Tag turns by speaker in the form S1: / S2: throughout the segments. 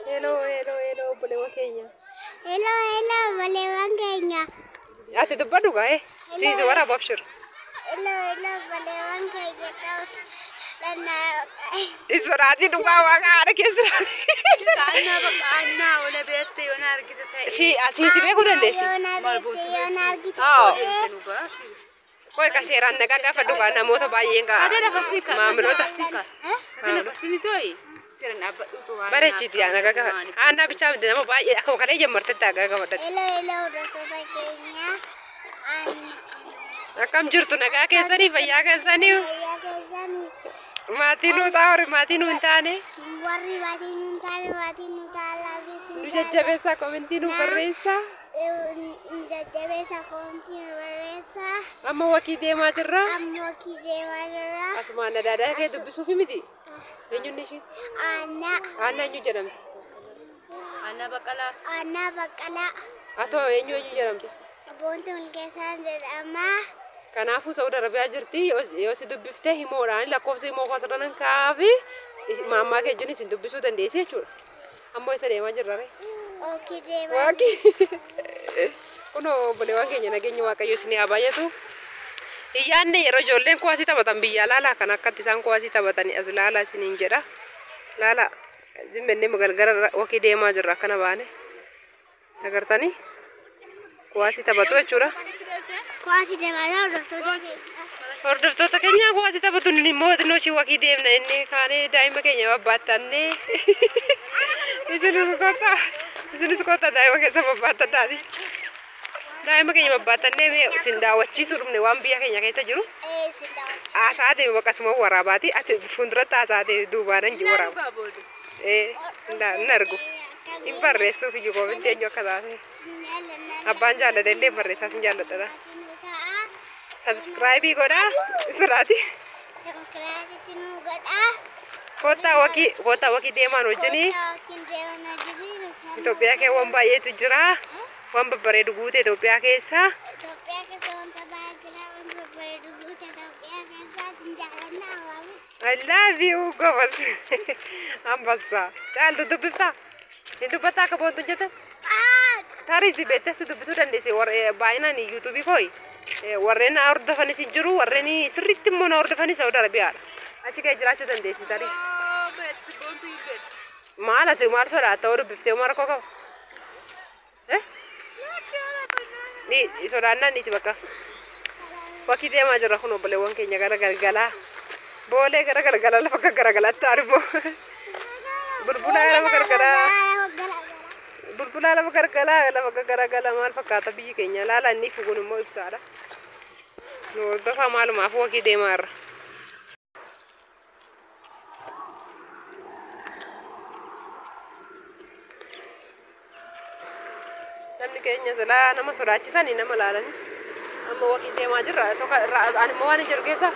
S1: Hello, hello, hello, obboleewwan keenya.
S2: Hello, hello, obboleewwan keenya.
S1: Ati dubbadhu gaa siisi waraaba abshir.
S2: Hello, hello, obboleewwan keenya.
S1: Sodaatii dhugaa waaqa haadha keessa.
S3: Annaa bakka annaa ola beekte yoo na argite ta'e.
S1: Si si beekuu dandeessi.
S2: Yoo na beekte yoo na argite
S1: Haa.
S2: ta'e.
S1: Qoy ka seeraan nagaa gaafa dhugaa namoota baay'een gaa maamiloota. Bareechiti yaa nagaa gaafa. Aanaa bichaa miti nama baay'ee akkuma kalee jammartetti nagaa gaafadhatti.
S2: Hello, hello, hordoftoota keenya.
S1: Akkam jirtu nagaa keessanii fayyaa keessanii
S2: Fayyaa keessanii.
S1: maatii nuu ta'a warri maatii nuu hin taane.
S2: Warri maatii nuu hin taane maatii nuu ta'a.
S1: Nu jajjabeessaa komentii nuu barreessaa.
S2: Nu jajjabeessaa komentii nuu barreessaa.
S1: Amma wakii deemaa jirra.
S2: Amma wakii deemaa jirra.
S1: Asumaan adaadaa kee dubbisuufi miti. Eenyuun ishee?
S2: Aanaa.
S1: Aanaa eenyu jedhamti?
S3: Aanaa Baqqalaa.
S2: Aanaa Baqqalaa.
S1: Atoo eenyu eenyu jedhamti?
S2: Boontuu Milkeessaa jedhama.
S1: Kanaafuu Saudi Arabiyaa jirti yoo si dubbiftee himoodhaan lakkoofsa himoo asirra nan kaafi maammaa kee wajjin isin dubbisuu dandeessi jechuudha. Ammoo isa deemaa jirra ree.
S2: Wakii deemaa
S1: Waaqi. Kunoo obboleewwan keenya nageenya Waaqayyo isin haa baay'atu. Iyyaanne yeroo ijoolleen kuwaasii taphatan biyyaa laalaa kan akkatti isaan kuwaasii taphatanii as laalaa isiniin jedha. Laalaa zimmennee galgala wakii deemaa jirra akkana baane. Agartanii kuwaasii taphatu jechuudha.
S2: Kuwaasii deemaa jira hordoftoota keenya.
S1: Hordoftoota keenya kuwaasii taphatu nun immoo xinnoo ishii wakii deemna inni kaanee daa'ima keenya babbaattannee. Isinis kottaa daa'ima keessa babbaattadhaati. Daa'ima keenya babbaattannee mee isin daawwachiisuu dhufne waan biyya keenya keessa jiru.
S2: Isin daawwachiisuu.
S1: Haasaa deeme bakka asuma waraabaati. Ati fuulduratti haasaa deeme duubaan hin waraaba. Hin argu. Hin barreessuuf iyyuu komentii eenyu akka taate. Abbaan jaallate illee barreessaa sin jaalladha. Sabskraayibii godhaa. Siraati.
S2: Sabskraayibii nu godhaa.
S1: Kottaa wakii deemaan wajjinii. Itoophiyaa kee waan baay'eetu jira. Waan babbareedu guute Itoophiyaa keessa.
S2: Itoophiyaa keessa wanta baay'ee jira. Waan babbareedu guute Itoophiyaa keessa. Sin jaalladha hawaasa.
S1: I love you gobas. Ambassa. Caaltu dubbiftaa? Hin dubbattaa akka boontu jette? Tarii si beektee si dubbisuu dandeesse baay'inaan yuutuubii kooyi. Warreen na hordofanis hin jiru warreen sirriitti immoo na hordofanis Saudi Arabiyaadha. Achi kee jiraachuu dandeessi tarii. Maal ati maal sodaatta hoo dubbiftee maal rakkoo qaba? Ni sodaannaan ni si bakka. Wakii deemaa jirra kun obboleewwan keenya gara galgalaa. Boolee gara galgalaa lafa gaggaragalaatti armo. Bulbulaa lafa galgalaa. Bulbulaa lafa galgalaa lafa gaggaragala maal fakkaata biyyi keenya laala inni fugun immoo ibsaadha. Nu hordofaa maalumaaf wakii deemaa irra. Namni keenya silaa nama sodaachisanii nama laalanii. Amma wakii deemaa jirra. Ani immoo waan hin jiru keessa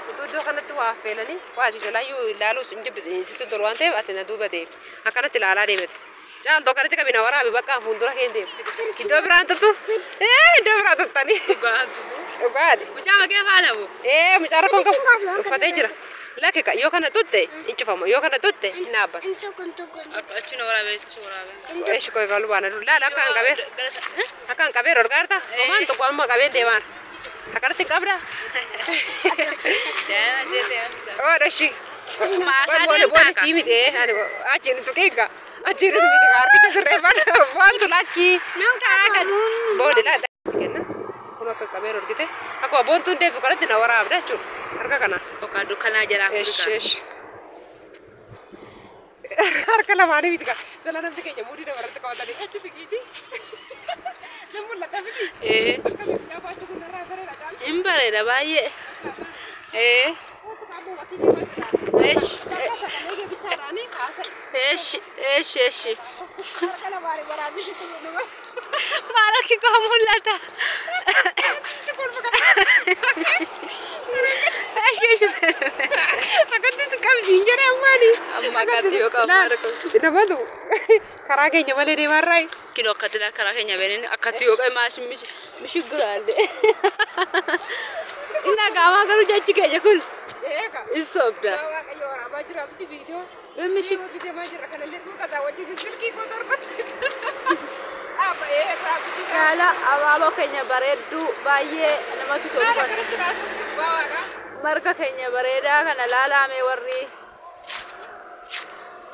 S1: utuu iddoo kanatti waa affeelanii waa ati silaayyuu ilaaluus hin jibbi sitti tolu waan ta'eef ati na duuba deemi. Akkanatti ilaalaa deemete. Caaltuu akkanatti qabina waraabi bakka fuuldura kee deemu. Iddoo biraan tuttu. Iddoo biraa tuttanii. Dhugaadhi.
S3: Mucaa makee faana moo?
S1: Mucaa rakkoon qabu uffatee jira. Lakke yoo kana tutte hin cufamu yoo kana tutte hin dhaabbatu.
S3: Achi na waraabee achi waraabee.
S1: Eeshi koo eegalu baana dur laala akka hin qabeer. Akka hin qabeer orgaarta. Homaan tokko amma qabeen deemaan. Akkanatti qabda.
S3: Daa'ima ishee deemta.
S1: Oo dhashi.
S3: Maasaa
S1: Boole
S3: deemtaa
S1: boole sii midhee achiin tuqeega. Achiin miti harkicha sirreeffadha. Waantu lakkii. Boole laala. Kenna. Kun akka qabeer argite. Akkuma boontuun deebisu kanatti na waraabda jechuudha. Harka kana.
S3: Okaa dukkanaa jalaa
S1: Eesh eesh. Harka lamaanii miti kaa. Jala namni keenya muudii dabarratti qabatanii achi siqiiti. Nan mul'ata miti. Akka mucaa baachuu kun narraa bareeda caalaa.
S3: Hin bareeda baay'ee. Eesh eesh eesh eesh. Maal harki koo mul'ata? Eesh eesh.
S1: Qabsiin jedhee ammaani.
S3: Amma akkatti yoo qabu maal qabdu?
S1: Namatu karaa keenya malee deemarraa.
S3: Kinoo akkatti laa karaa keenya beenen akkatti yoo qabu maal mishigiraalle. Inni agaamaa garuu jechi keenya kun
S1: Eega.
S3: hin soobda.
S1: Waaqayyo waraabaa jira miti viidiyoo.
S3: Mishig
S1: Viidiyoo deemaa jira kanallee suuta daawwachiise silkii koo darbatti. Dhaaba'ee irraa bitii.
S3: Haala abaaboo keenya bareedduu baay'ee namatti tolu.
S1: Haala kanatti raasuun gubbaa waaqaa.
S3: Marga keenya bareedaa kana laalaame warri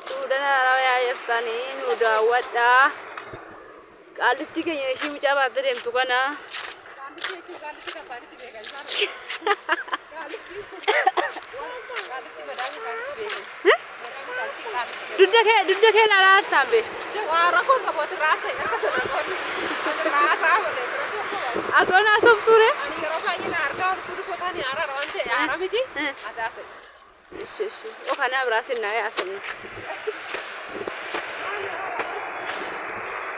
S3: suudana arabiyaa jirtanii nu daawwadhaa. Qaallittii keenya ishii mucaa baattee deemtu kana.
S1: Qaallittii jechuun qaallittii kan afaanitti beekan isaan. Qaallittii madaamii isaanitti beekan. Madaamii isaanitti qaallittii jedhu.
S3: Dugda kee laalaa jirtaan bee.
S1: Waa rakkoon qabu ati raasa harka sana qabu. Ati raasaa malee rakkoo qabu.
S3: Atoon haasoftuure.
S1: Ani yeroo baay'ee na argaa ol fuudhu gosaan haaraadha waan ta'e haaraa miti. Ati haasa'e.
S3: Ishi ishi. O kanaa biraa sinnaa yaasinu.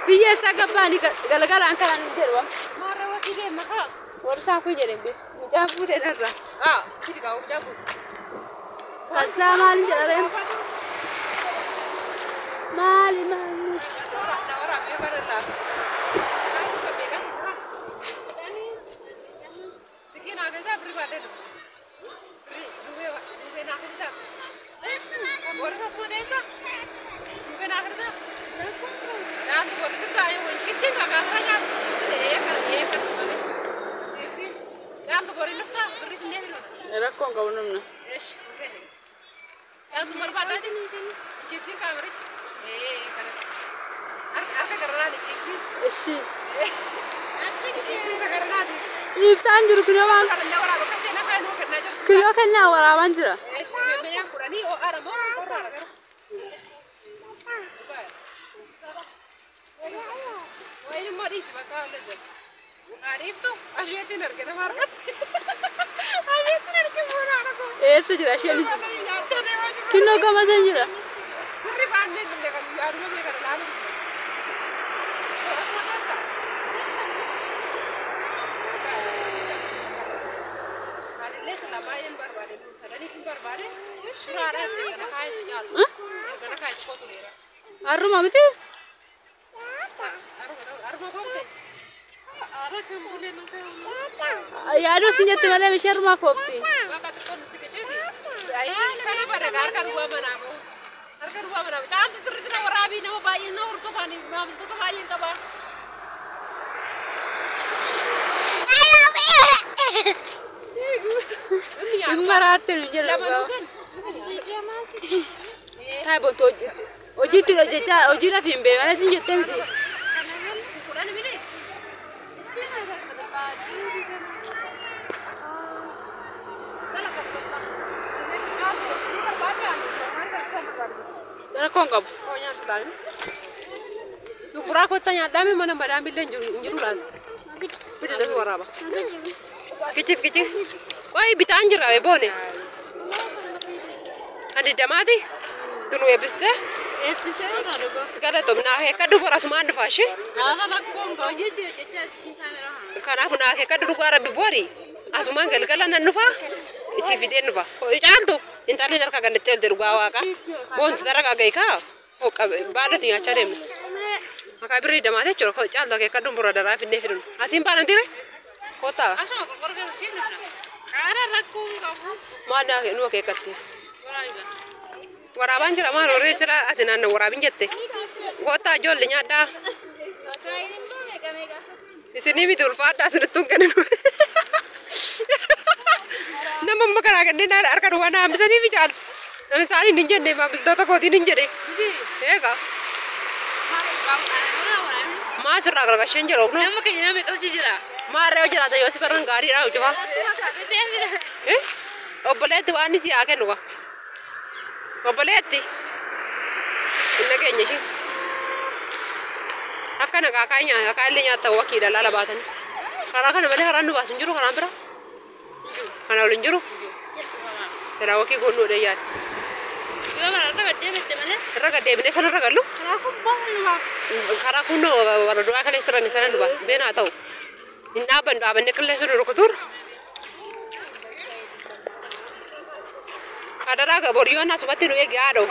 S3: Biyya isaa gabbaanii galgalaan kanaan nu jedhu.
S1: Maarra wakii deemna kaa.
S3: Warsaa kun jedhan beeku. Mucaan fuutee narra.
S1: Ah, sidi kaa mucaa fuute.
S3: Kalsaa maali jedhareen? Maali maali?
S1: Na waraabee yoo kana laata. Kanaan kan beekan jira. Sikii naa kennitaa birrii baadhee dhufu. Birrii duubee duubee naa kennitaa. Warra suma deessa. Duubee naa kennitaa. Caaltu warri dhuftaa yoo wanciibsiin kaa gaafa nyaatu ciibsite ee kana ee kana malee. Ciibsiin caaltu warri dhuftaa birrii finnee filu.
S3: Rakkoon qabu namna.
S1: Eesh duubee. Caaltu barbaadaa ciibsiin kaamerichi. Ee kana. Harka garanaa ciibsiin.
S3: Ishi.
S1: Ciibsiin sagaranaati.
S3: Ciibsaan jiru kinoo maal?
S1: Kanallee waraaba akka seenaa kaayinuu kennaa jirtu.
S3: Kinoo kennaa waraabaan jira.
S1: Meeshaan kudhanii ho'aadha moo qorraadha garuu? Wayin immoo dhiisi bakka olle jira. Adiiftu asheetiin arge nama harkatti. Asheetiin arge fuula haadha koo.
S3: Eessa jira isheen jira?
S1: Nyaachaa deemaa jiru.
S3: Kinoo gama san jira.
S1: Birri baannee dhufne kan yaaduma beekan laalu dhufne. Asuma keessa. Anillee sana baay'een barbaade sadaniif hin barbaade suraadhaan ergana kaayee caalu. Ergana kaayee kootu leera.
S3: Harruma miti?
S1: Haruma koomte.
S3: Yaaduu sin jette malee ishee harrumaa koofti.
S1: Waaqa xiqqoo nutti qaceeti. Sana bada harka duwwaa manaa bahu. Harka duwwaa manaa bahu. Caaltu sirriitti na waraabii nama baay'ee na hordofan maamiltoota baay'een qaba.
S3: Hin maraatte nu jedha.
S1: Lama nu kennu.
S3: Taa'e bonto hojiitti hojjechaa hojii lafi hin beeku malee sin jettee miti.
S1: Kudhan miti.
S3: Rakkoon qabu.
S1: Suuraa kottaa nyaadhaame mana madaamillee hin jiru laata. Bidda waraaba. Kichif kichif. Qoy bitaan jira be boone. Kan diddamaati. Tun weebbiste. Gara naa keekka dubara asumaan dhufa ishee. Kanaaf naa keekka dhugaa rabbi boori. Asumaan galgala nan dhufa. Isii fideen dhufa. Caaltu intalli harka gandattee olte dhugaa waaqa. Boontu daragaa gahi kaa. Baadhatti nyaachaa deemna. Maqaa birrii damaate jechuudha. Caaltu akeekka dumbura daraa finnee fidun. Asiin baana dire? Kottaa. Maal naa nu akeekkatti? Waraabaan jira maal horii sira ati naannoo waraabin jette. Kottaa ijoollee nyaadhaa. Isinii miti ulfaadhaa asinittuu hin kenninu. Nama amma karaa kanneen harka duwwaa na hambisanii fi caaltu. Ani isaaniin hin jenne maamiltoota kootiin hin jedhe. Eegaa. Maa sirraa gargasheen jedhu ognu.
S3: Nama keenya nama meeqatu jira?
S1: Maarree hojii jiraata yoo si baran gaariidha hojii Obboleetti waan si haa kennu gaa. Obboleetti. Inna keenya ishee. Akka nagaa akka illee nyaata wakiidha laala baatanii. Karaa kana malee karaan nu baasu hin jiru karaan bira. Kana ol hin jiru. Silaa wakii goonuu dha yaada. Irra gad deebinee sana irra gallu. Karaa kun warra du'aa kana sirani sana nu baasa. Been haa ta'u. Hin dhaaban dhaabannee qilleensa nu rukutuur. Adaraa gaboriyyoon asumatti nu eegi haadho.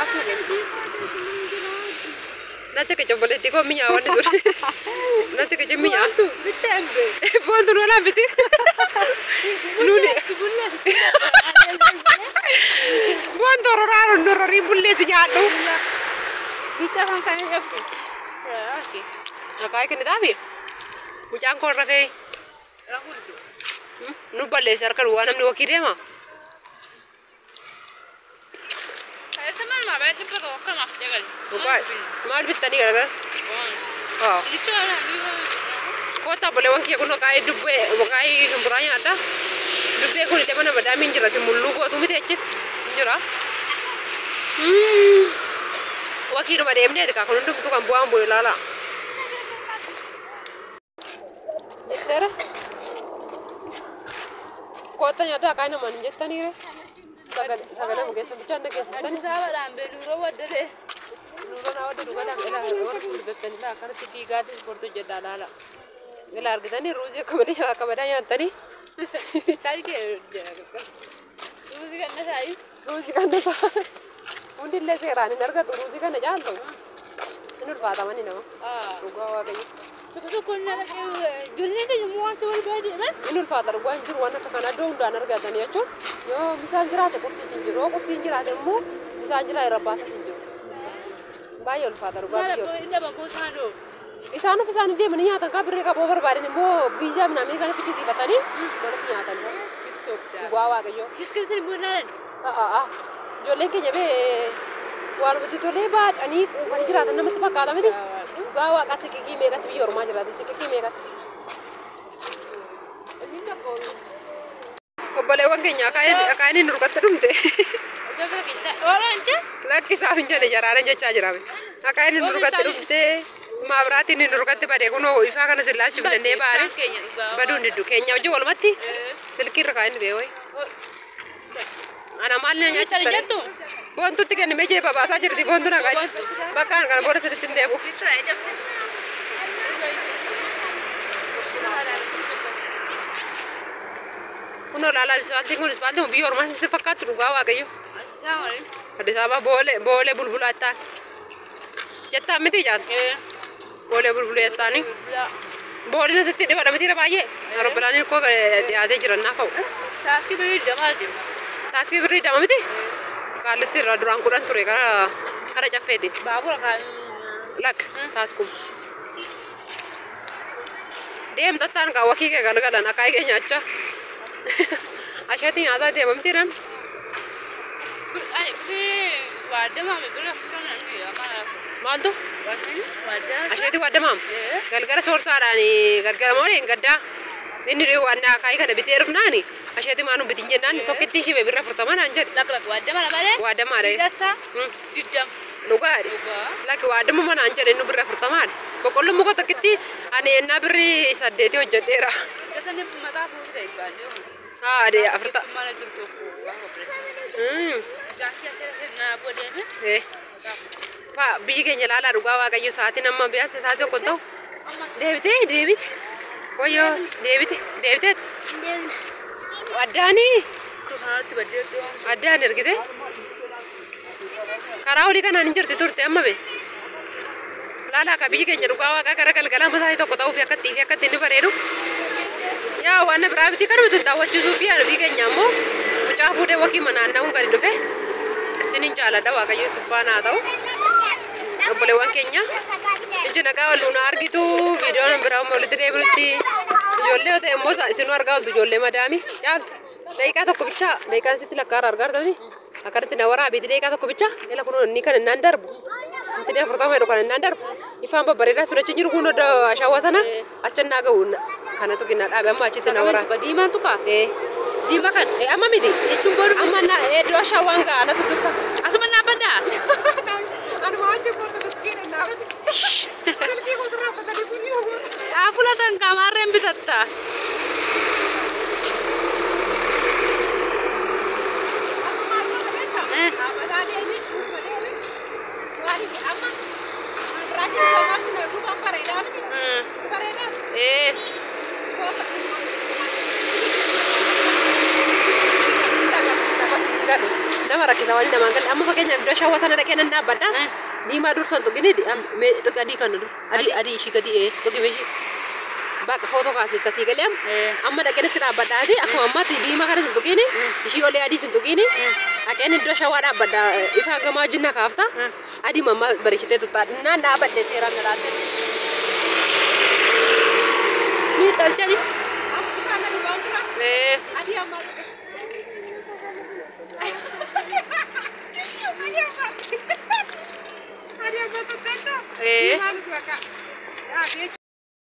S3: Asuma keessa.
S1: Natti qicobboleetti koo mi'aa wanni sun. Natti qici mi'aa.
S3: Bittee hambee.
S1: Boontu nu olaa biti. Nuni. Boontu hororaa nororii bulleessi nyaadhu.
S3: Bittee afaan kan hin dhabdu.
S1: Maqaa kennitaafi mucaan koon rafee nu balleessa harka duwwaa namni wakii deema. Maal bittanii gargar? Kottaa obboleewwan kiyya kun maqaa dubbee maqaa shumburaa nyaadha. Dubbee kun illee mana madaamiin jira si mulluu gootu miti achitti hin jira. Wakiidhuma deemneeti kaa kun hundumtuu kan bu'aan bu'e ilaala. Jetteera? Kottaa nyaadhaa aqaa namaan hin jettaniire? Sagalee mukeessa bichaan dhageessistani.
S3: Addis Ababaadhaan bee nuuroo waddalee.
S1: Nuuroo naa wadda dhugaadhaan ilaa warra furdattanii ilaa akkanatti fiigaatti ispoortii hojjedhaa laala. Ilaa argitanii ruuzii akka malee akka madaa nyaattanii.
S3: Ruuzii kan nasaayi.
S1: Ruuzii kan nasaa. Hundillee seeraan hin argatu ruuzii kana caaltu. Hin ulfaatamani nama. Dhugaa Waaqayyo.
S3: Tokko tokko ijoolleen keenya immoo wanta wal bira deeman.
S1: Hin ulfaata dhugaa hin jiru waan akka kana iddoo hundaan argatanii jechuun yoo bisaan jiraate qursiin hin jiru yoo qursiin jiraate immoo bisaan jira irra baatas hin jiru. Baay'ee ulfaata dhugaa
S3: Maal
S1: biyya.
S3: abboo inni dhabammoo isaan dhoo.
S1: Isaan of isaanii deemanii nyaatan kaa birrii qaboo barbaadan immoo biyya minamii kana fichisiifatanii manatti nyaatan. Dhugaa Waaqayyo.
S3: Kiskilsin immoo ilaalan.
S1: Ijoolleen keenya bee waanumatti tolee baacanii quufanii jiraatan namatti fakkaata miti. Dhugaa Waaqaa siqiqii meeqatti biyya ormaa jiraatu siqiqii meeqatti. Obboleewwan keenya akaayiniin inni nurkatti dhumte. Lakkisaaf hin jedhe jaraaran jechaa jira. Akaayiniin inni nurkatti dhumte maabiraatiin inni nurkatti badee kunoo ifaa kana sillaachi filannee baare baduun diddu keenya hojii walumatti silkii irra kaa'inni bee wayi. Ana maal na nyaachiftan?
S3: Jettu.
S1: Boontutti kennime jee babaasaa jirti boontu na kaachi. Bakka kana booda sirriitti hin deebi'u. Kunoo laalaa ispaaltiin kun ispaaltiin biyya ormaa sitti fakkaattu dhugaa Waaqayyo. Addis Ababa boolee boolee bulbulaa jettaan. Jettaan miti jaatu. Boolee bulbulaa jettaani. Booliin asitti dhibadha miti baay'ee. Aerooppilaaniin koo dhiyaatee jiran naa ka'u.
S3: Taaskii birrii jamaa jiru.
S1: Taaskii birrii dama miti. Qaallitti irraa duraan 10 ture kara kara caffeeti.
S3: Baabura kan.
S1: Lak taaskum. Deemtattaan kaa wakii kee galgalan akaayii kee nyaachaa. Asheetii nyaataa deemamti nan. Maaltu? Asheetii waadamaam. Galgala soorsaadhaan galgala moo hin gaddaa. Inni waan akaayii kana bitee dhufnaani asheetii maanu bitin jennaan tokkitti ishee birra 40 naan jedhe. Waadamaadha. Dhugaadha. Lakki waadamuma naan jedhe inni birra 40dha. Boqqolloo muka tokkitti ani ennaa birri 8 hojjedheera. Haadhe afurta. Biyyi keenya ilaalaa dhugaa Waaqayyo sa'aatiin amma biyyaas sa'aatii tokko ta'u. Deebitee deebite. Wayyoo deebite deebiteetti. Addaanii. Addaan ergite. Karaa olii kanaan hin jirti turte amma be. Laalaa akka biyyi keenya dhugaa Waaqaa gara galgala amma sa'aatii tokko ta'uuf akkatti fi akkatti inni bareedu. Yaa waan biraa miti kanuma isin daawwachiisuu fi biyyi keenya ammoo mucaa fuudhee wakii manaan na'uun gadi dhufe. Isinin jaaladha Waaqayyo isin faana haa ta'u. Obboleewwan keenya iji nagaa wal nuun argitu viidiyoon biraa walitti deebinutti ijoollee yoo ta'e immoo isinuu argaa ooltu ijoollee madaami caaltu daqiiqaa tokko bichaa daqiiqaan sitti lakkaara argaa jirtani akkanatti na waraabiiti daqiiqaa tokko bichaa ila kun inni kan innaan darbu intinni 40 jedhu kan innaan darbu ifaan babbareedaa sun achi jiru kun ashaawaa sana achi innaa ga'u kanatu ginna dhaabe amma achitti na waraaba.
S3: Diimaan tuqa? Diimaa kan?
S1: Amma miti.
S3: Jechuun booda
S1: Amma na iddoo ashaawaan ga'a anatu dursa.
S3: Asuma dhaabbadhaa?
S1: Anuma wajjin koota miskiina dhaabate. Silkii koo sirraa fatanii kun yoo goota.
S3: Xaafula tan qaamaarreen bitatta.
S1: Galu nama rakkisa waan namaan galle. Amma fakkeenyaaf iddoo shawwa sana dhaqee nan dhaabbadha. Diimaa dursan tuqini tuqi adii kana dur. Adii adii ishii gadi tuqi meeshii. Baqa footoo kaasee tasii galee amma dhaqeen achi dhaabbadhaati akkuma ammaatti diimaa kana sin tuqini ishii olee adii sin tuqini dhaqeen iddoo shawwaa dhaabbadha ifaa gamaa jinna kaafta adii mamma bareechitee tuttaa naan dhaabbadhe seeraan na laatte.
S3: Ni tolchani.
S1: Adii ammaa tuqe. Adii ammaa tuqe. Adii ammaa tuqe.